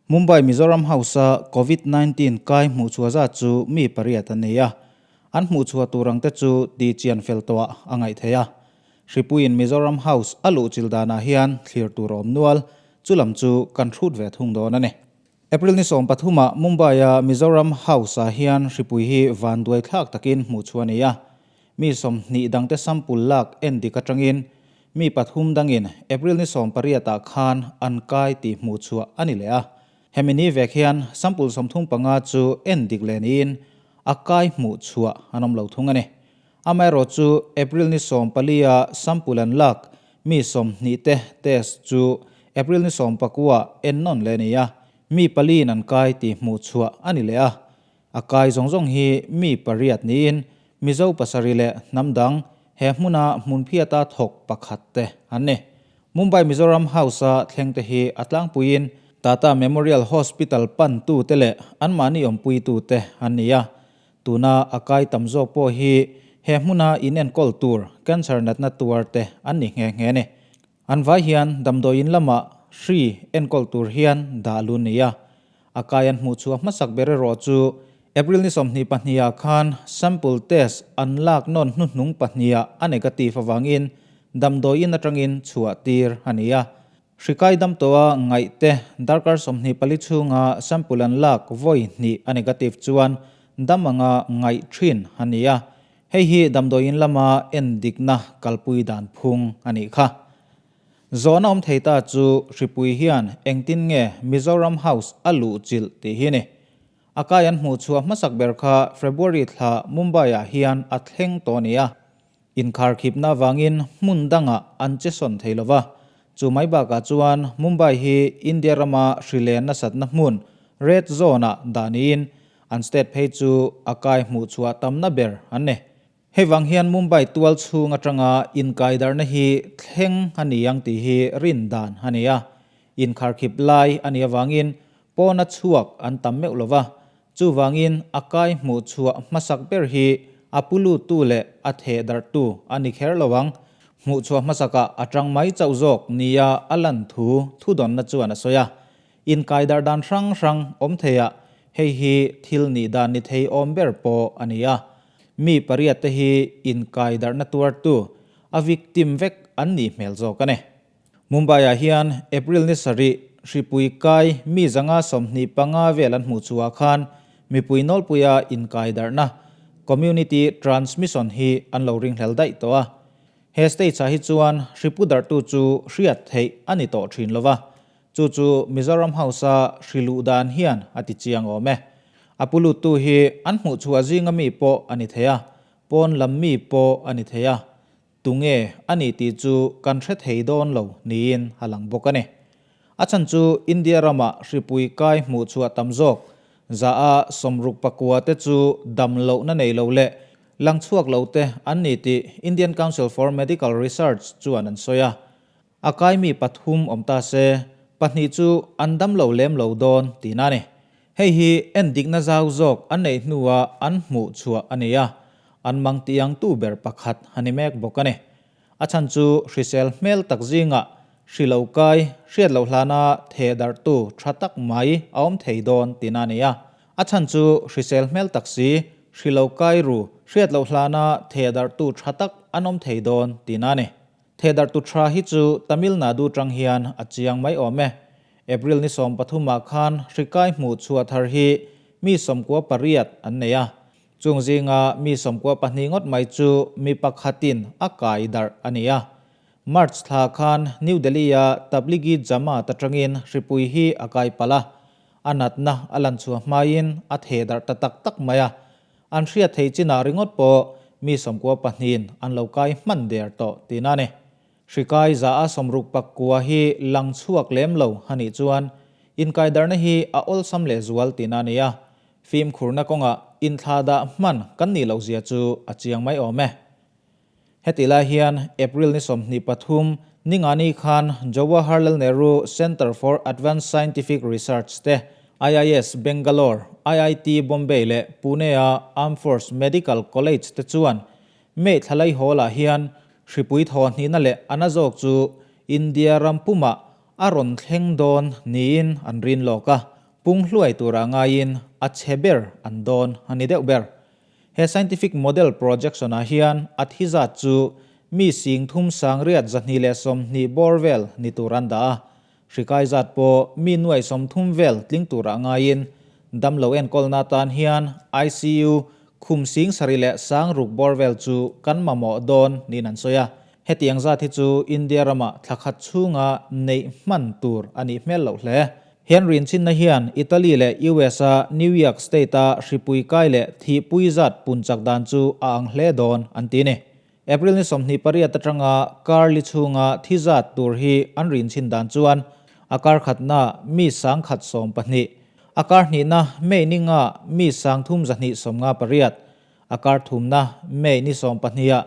Mumbai Mizoram House-a Covid 19 kai hmuhchhuah zat chu mi pariat an nei a, an hmuhchhuah tur ang te chu ti chian fel tawhah a ngaih theih a. Hripuiin Mizoram House a luhchilh danah hian thlir tur a awm nual, chulam chu kan hrut ve thung dawn a ni. April ni 13 ah Mumbai-a Mizoram House-ah hian hripui hi vanduai thlak takin hmuhchhuah a ni a, mi 20 dangte sample lak en dik atangin Mi pathum dangin April ni 18 ah khan an kai tih hmuh chhuah a ni leh a. Hemi ni vek hian sample 35 chu en dik leh niin a kai hmuh chhuah an awm lo thung a ni. Amaherawh chu April ni 14 a sample an lak mi 20 te test chu April ni 19 ah en nawn leh a ni a, mi paliin an kai tih hmuh chhuah a ni leh a. A kai zawng zawng hi mi pariat niin Mizo pasarih leh hnam dang he hmuna hmunphiata thawk pakhat te an ni. Mumbai Mizoram House-a thleng te hi a tlangpuiin Tata Memorial Hospital pantu te leh anmahni awmpuitu te an ni a. Tuna a kai tam zawk pawh hi he hmuna inenkawl tur cancer natna tuar te an ni nghe nghe a ni. An vai hian damdawiin lamah hri enkawl tur hian dah lun ni a. A kai an hmuh chhuah hmasak ber erawh chu April ni 22 ah khan sample test an lak nawn hnuhnung pahniha a negative avangin damdawiin atangin chhuah tir a ni a. Hri kai dam tawha ngaihte darkar 24 chhunga sample an lak vawi hnih a negative chuan dam anga ngaih thin a ni a. Hei hi damdawiin lama endikna kalpui dan phung a nih kha. Zawhna awm thei ta chu hripui hian engtin nge Mizoram House a luh chilh tih hi a ni. A kai an hmuh chhuah hmasak ber kha February thla Mumbai-ah hian a thleng tawh a ni a. Inkharkhipna avangin hmun dangah an che sawn thei lo va. Chu mai bakah chuan Mumbai hi India rama hri len nasatna hmun Red Zone-ah dah niin An state phei chu a kai hmuh chhuah tamna ber an ni. Hei vang hian Mumbai tual chhung atanga inkaidarna hi thleng a ni ang tih hi rin dan a ni a. Inkharkhip lai a nih avangin pawna chhuak an tam meuh lo va, chuvangin a kai hmuh chhuah hmasak ber hi a pulutu leh a thehdarhtu a ni kher lo ang. Hmuh chhuah hmasakah a tang mai chauh zawk nia a lan thu thudawnna chuan a sawi a. Inkaidarh dan hrang hrang awm theiah hei hi thil nih dan ni thei awm ber pawh a ni a. Mi pariat te hi inkaidarhna tuartu a victim vek an nih hmel zawk a ni. Mumbai-ah hian April ni sarih hripui kai mi 125 vel an hmuh chhuah khan mipui nawlpuia inkaidarhna, community transmission, hi an lo ringhlel daih tawh a. He stage-ah hi chuan hripu darhtu chu hriat theih a ni tawh thin lo va. Chu chu Mizoram House-a hri luh dan hian a ti chiang awm e. A pu luttu hi an hmuh chhuah zinga mi pawh a ni thei a, pawn lam mi pawh a ni thei a, tunge a ni tih chu kan hre thei dawn lo niin a lang bawk a ni. A chhan chu India rama hripui kai hmuh chhuah tam zawk za a 69 te chu dam lohna nei lo leh lang chhuak lo te an ni tih Indian Council for Medical Research chuan an sawi a. A kai mi pathum awm ta se, pahnih chu an dam lo lem lo dawn tihna a ni. Hei hi endikna zau zawk an neih hnua an hmuh chhuah a ni a, an mang tiangtu ber pakhat a ni mek bawk a ni. A chhan chu hrisel hmel tak zingah hri lo kai, hriat loh hlana theh darhtu tha tak mai a awm thei dawn tihna a ni a. A chhan chu hrisel hmel tak si, hri lo kai ru, hriat loh hlana theh darhtu tha tak an awm thei dawn tihna a ni. Thehdarh Tuthra hi chu Tamil Nadu tang hian a chiang mai awm e. April ni 13 ah khan hri kai hmuh chhuah thar hi mi 98 an nei a. Chung zinga mi 92 ngawt mai chu mi pakhatin a kai darh a ni a. March thla khan New Delhi-a Tablighi Jamaat atangin hripui hi a kai palh a. A natna a lan chhuah hmain a thehdarh ta tak tak mai a. An hriat theih chinah ringawt pawh mi 92in an lo kai hman der tawh tihna a ni. Hri kai 69 hi lang chhuak lem lo a nih chuan inkaidarhna hi a awlsam lehzual tihna a ni a, fimkhurna kawngah inthlahdah hman kan nih lohzia chu a chiang mai awm e. Hetih lai hian April ni 23 Ningani khan Jawaharlal Nehru Centre for Advanced Scientific Research te, IIS Bangalore, IIT Bombay leh Pune-a Armed Force Medical College te chuan May thla laihawl-ah hian hripui thaw hnihna leh a na zawk chu India ram pumah a rawn thleng dawn niin an rin lawk a. pung hluai tura ngaiin a chhe ber an dawn a ni deuh ber. He scientific model projection-ah hian a thi zat chu mi 30 820 bawr vel ni tur an dah a, hri kai zat pawh mi nuai 30 vel tling turah ngaiin damlo enkawlna atan hian ICU khum 7600 bawr vel chu kan mamawh dawn niin an sawi a. Hetiang zat hi chu India ramah thla khat chhunga neih hman tur a nih hmel loh hle. Hian rinchinna hian Italy leh US-a New York State-a hripui kai leh thihpui zat pun chak dan chu a ang hle dawn an ti ni. April ni 28 atanga kar li chhunga thi zat tur hi an rinchin dan chuan a kar khatna mi 112, a kar hnihna May ni nga mi 3258, a kar thumna May ni 12-ah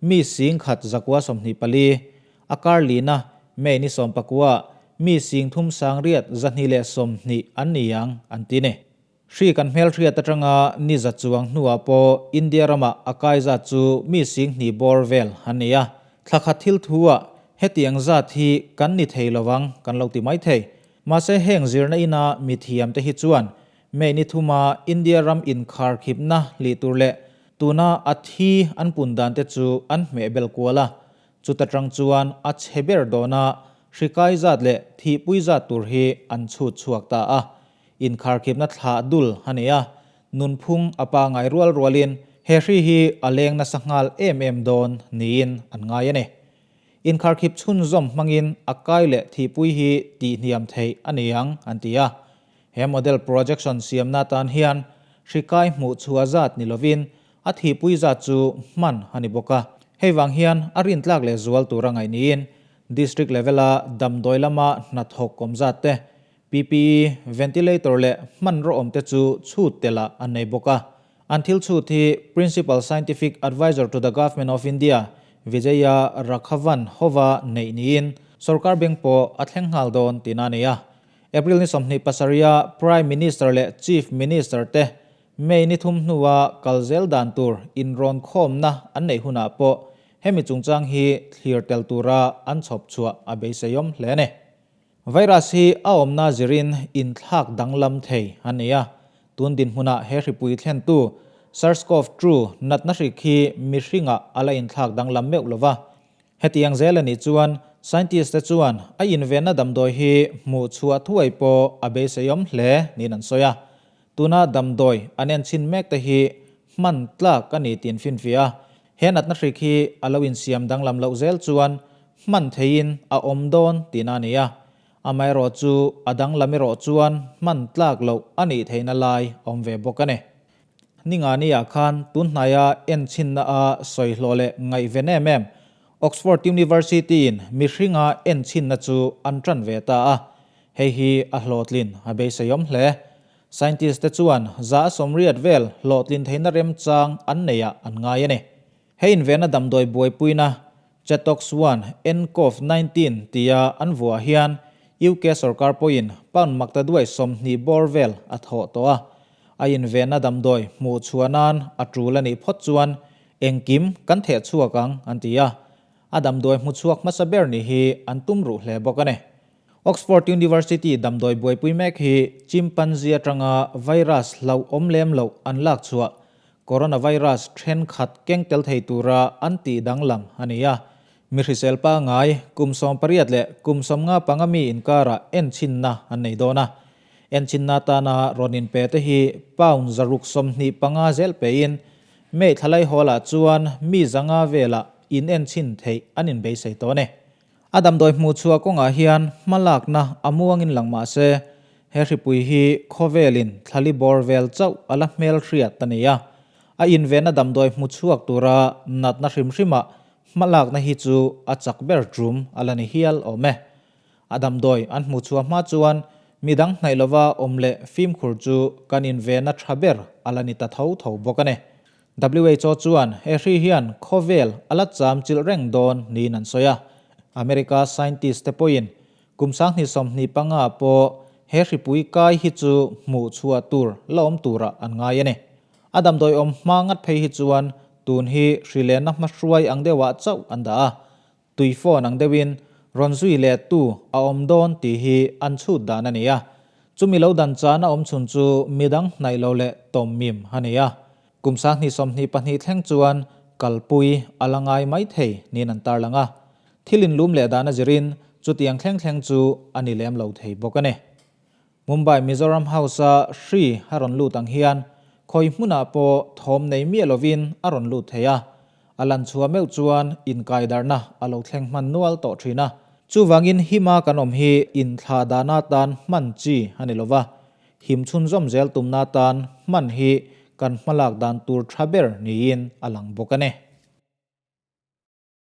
mi 1924, A kar lina May ni 19 mi 3820 an ni ang an ti ni. Hri kan hmelhriat atanga ni za chuang hnuah pawh India ramah a kai zat chu mi 2000 bawr vel an ni a. Thla khat thil thuah hetiang zat hi kan ni thei lovang kan lo ti mai thei. Mahse heng zirna ina mi thiamte hi chuan May ni thuma India ram inkhar khipna lih tur leh tuna a thi an pun dan te chu an hmeh bel kual a. Chuta tang chuan a chhe ber dawna hri kai zat leh thihpui zat tur hi an chhut chhuak ta a. Inkharkhipna thlah dul a ni a, nunphung a pangai rual rualin he hri hi a leng nasa nghal em em dawn niin an ngai a ni. Inkharkhip chhunzawm hmangin a kai leh thihpui hi tihhniam theih a ni ang an ti a. He model projection siamna atan hian hri kai hmuh chhuah zat ni lovin A thihpui zat chu hman a ni bawk a. Hei vang hian a rintlak leh zual tur a ngaih niin District level-a damdawi lama hnathawk awm zat te, PPE, ventilator leh hmanraw awm te chu chhut telah an nei bawk a. An thil chhut hi Principal Scientific Advisor to the Government of India, Vijaya Raghavan hova neih niin sorkar beng pawh a thleng nghal dawn tihna a ni a. April ni 27-a Prime Minister leh Chief Minister te May ni thum hnua kal zel dan tur inrawn khawmna an neih hunah pawh hemi chungchang hi thlir tel tura an chhawp chhuah a beiseiawm hle a ni. Virus hi a awmna zirin inthlak danglam thei a ni a, tun dinhmunah he hripui thlentu SARS-CoV-2 natna hrik hi mihringah a la inthlak danglam meuh lo va. Hetiang zel a nih chuan scientist te chuan a invenna damdawi hi hmuh chhuah thuai pawh a beiseiawm hle niin an sawi a. Tuna damdawi an enchhin mek te hi hman tlak a ni tih an finfiah a, he natna hrik hi a lo insiam danglam loh zel chuan hman theihin a awm dawn tihna a ni a. Amaherawh chu a danglam erawh chuan hman tlak loh a nih theihna lai a awm ve bawk a ni. Ningani ah khan tun hnaia enchhinna a sawi hlawh leh ngaihven em em Oxford University in mihringa enchhinna chu an tan ve ta a, Hei hi a hlawhtlin a beiseiawm hle. Scientist te chuan za a sawmriat vel hlawhtlin theihna remchang an neiah an ngai a ni. Hei invenna damdawi buaipuina Chatox 1 nCoV 19 tia an vuah hian UK sorkar pawhin pound makta duai 20 bawr vel a thawh tawh a. A invenna damdawi hmuh chhuah nan a tul a nih phawt chuan engkim kan theh chhuak ang an ti a. A damdawi hmu chhuak hmasa ber ni hi an tum ruh hle bawk a ni. Oxford University damdawi buaipui mek hi chimpanzee atanga virus hlauhawm lem loh an lak chhuah coronavirus thenkhat keng tel thei tura an tih danglam a ni a. Mi hrisel pangai kum 18 leh kum 55 mi inkarah enchhinna an nei dawn a. Enchhinna atana rawn inpe te hi pound 625 zel pein May thlalai hawlah chuan mi 500 velah in enchhin theih an inbeisei tawh a ni. A damdawi hmuh chhuah kawngah hian hmalakna a muangin lang mah se, he hripui hi khawvelin thlali bawr vel chauh a la hmel hriat a ni a. A invenna damdawi hmu chhuak tura natna hrim hrimah hmalakna hi chu a chak ber tum a la ni hial awm e. A damdawi an hmuh chhuah hma chuan midang hnaih lova awm leh fimkhur chu kan invenna tha ber a la ni ta tho tho bawk a ni. WHO chuan he hri hian khawvel a la cham chilh reng dawn niin an sawi a. America scientist te pawhin kum 2025 pawh he hripui kai hi chu hmuh chhuah tur la awm turah an ngai a ni. A damdawi awm hma ngat phei hi chuan tun hi hri lenna hmahruai ang deuhah chauh an dah a. Tui phone ang deuhin rawn zui leh tu a awm dawn tih hi an chhut dan a ni a. Chumi lo dan chana awm chhun chu midang hnaih lo leh tawm mim a ni a. Kum 2022 thleng chuan kalpui a la ngai mai thei niin an tarlang a. Thil inlum leh dan a zirin chutiang thleng thleng chu a ni lem lo thei bawk a ni. Mumbai Mizoram House-a hri a rawn lut ang hian khawi hmunah pawh thawm nei miah lovin a rawn lut thei a, a lan chhuah meuh chuan inkaidarhna a lo thleng hman nual tawh thin a. Chuvangin hima kan awm hi inthlah dana tan hman chi a ni lova, him chhunzawm zel tumna tan hman hi kan hmalak dan tur tha ber niin a lang bawk a ni.